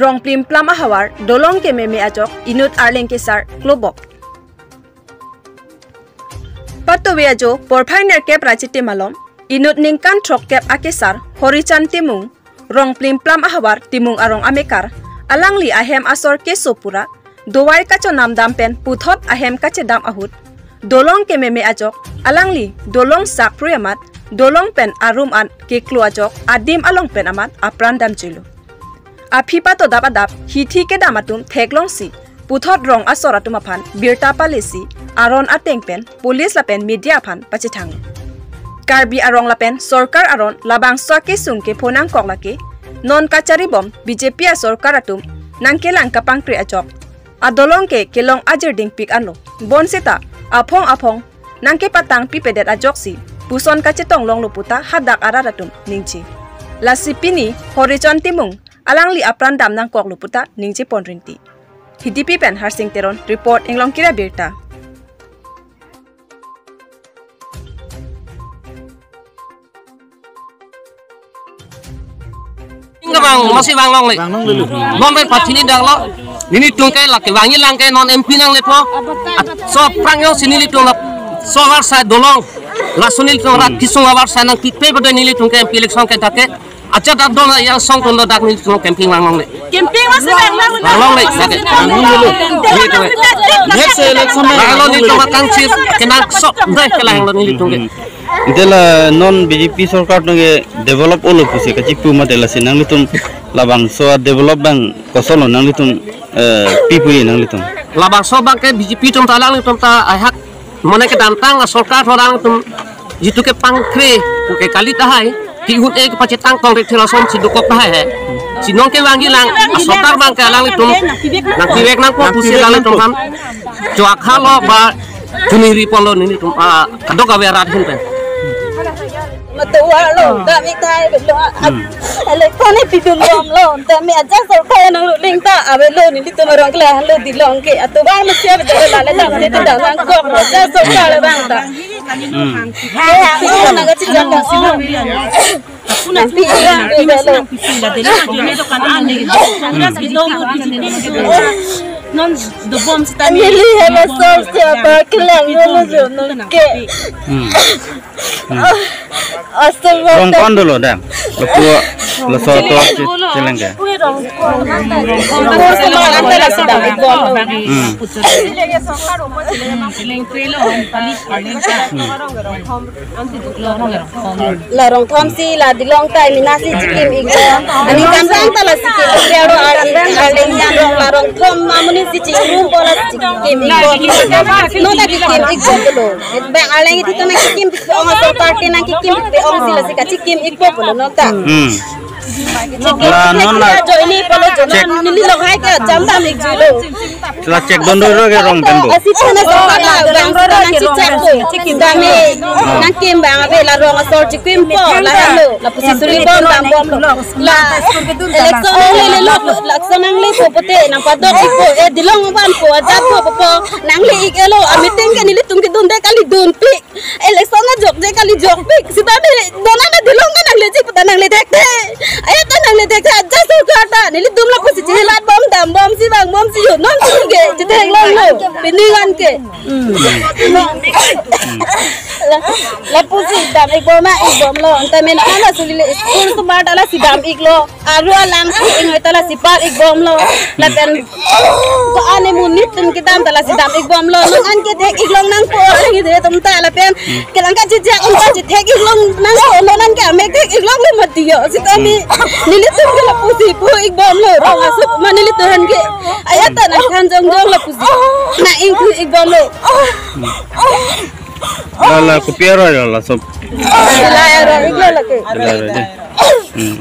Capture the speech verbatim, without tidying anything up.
Rong plimplam ahavar, dolong kememe ajok, inut arleng kesar klobok. Patuve ajo, porphai nerkep ra chiti malom, inut ningkan throkkep akesar, Horichand Timung, rong plimplam ahavar, Timung arong amekar, alangli ahem asor keso pura, dovai kachonam dam pen puthot ahem kachedam ahut, dolong kememe ajok, alangli dolong sak prui amat, dolong pen arum an keklo ajok, adim along pen amat apran damjuilo. Aphi pato dap adap hithi kedam atum theklongsi puthot rong asor atum aphan birta palesi aron ateng pen police lapen media aphan pachethang. Karbi arong lapen sorkar aron labangso akesung kepho nangkok lake non kacharibom B J P asorkar atum nangkelang kapangkri ajok adolong ke kelong ajirding pik anlo. Bonseta aphong aphong nangkepatang pipedet ajoksi puson kachetong longlo puta hadak arat atum ningje. Lasi pini Horichand Timung alangli apran dam nangkoklo puta ningje pon rinti. Hidipi pen Harsing Teron report, Inglongkiri Abirta. Inga bang, masih bang longle. Bang longle lu. Bang ben pathini dang lo. Nelitum ke lake bang ilang ke non M P nanglepo. So prang yo si nelitum la. So war sa dolong. Laso nelitum rat kisung war sa nangpipe pada nelitum ke M P election ke dake. Acha dak dona yang song tun dak nelitum camping bang longle. Camping masih bang longle. Bang longle, lake. Bang longle lu. Next election bang longle lu. Bang longle nelitum akan chief kenang sok deh kelang lo nelitum ke. Ante la non B J P sorkar atum ke develop olo pusi kachipu mate lasi nanglitum labangso develop bang kosonlo nanglitum, eh, pipu ye nanglitum. Labangso bang ke B J P atum ta alanglitum ta ahak mane kedamtang asorkar alanglitum jitu kepangkri ke kali tahai ki un ek pachetang kongre thela som si dokok tahai he. Si non ke bang ilang asorkar bang ke alanglitum nangpivek nangpo pusi alanglitum kan. Chua khalo ba chuniri ponlo nelitum, ah, kadokave arat ahin pen. Matuwa lo, dam ik thai lo, ah, hmm. Election ni pidun bomlo, dam ik aja sorkar nangluling ta, avelo nelitum arong kelang lo dilong ke, atovar masih avelo lale dam ni tidak nangkok, aja sorkar le bang ta. Hmm. Hai, hai, oh, naga chijang ta, oh. Kuna sila, kuna sila, pisi la dele, dele do kan ane, kuna sila do, non do bom sita ni. Neli hema sol se apa kelang lo jo non ke. Hmm. Hmm. Asal rong kon dolo dam. Lapu laso to cheleng ke. Rong kon. Rong kon sama anta la sida bom. Hmm. Hmm. La rong thom si la dilong ta mina si chikim ik lo. Ani kamrang ta la chikim ik lo, arleng arleng nyan rong la rong thom amonit si chikim po la chikim ik lo. Non ta chikim ik lo. Bang arleng iti to nangchikim pi ong aso party nangchikim pi ong si la si kachikim ik po lo non ta. Hmm. La non la jo ini polo jo check. Neli long hai ke jam dam ik julo. La check don do ro ke rong pen bo. Asi thana so pala bang ro nang si check ko. Dam ik nangkim bang ave la rong asor chikim po la halo. La pusi suri bom bang bom. La election le le lo election nangle po pote nangpadok ik po e dilong van po ajat po po nangle ik lo a meeting ke nelitum kedun de kali dunpik. Election ajok je kali jokpik. Sita de dona na dilong na nangle ji puta nangle thekthe. Aya ta nangle thekthe aja sorkar ta nelitum lapusi chelat bom dam bom si bang bom si yo non si ke chetheklonglo. Pini kan ke. La, lapusi dam ik bom ma ik bomlo. Anta men ana suli le school sumar ta la si dam ik lo. Aru alang si ingoi ta la si par ik bomlo. Lapen ko ane monit tum kedam ta la si dam ik bomlo. Non an ke thek ik long nangpo. Alang ide tum ta lapen kelang kachijak un kachithek ik long nangpo. Non an ke amek thek ik long le mati yo. Sita ni nelitum ke lapusi pu ik bomlo. Rong asup ma nelitum han ke. Aya ta nangkhan jongjong lapusi. Na ingkhu ik bomlo. La la kopi aro ya la sob. La aro ik lo lake. La aro je. Hmm.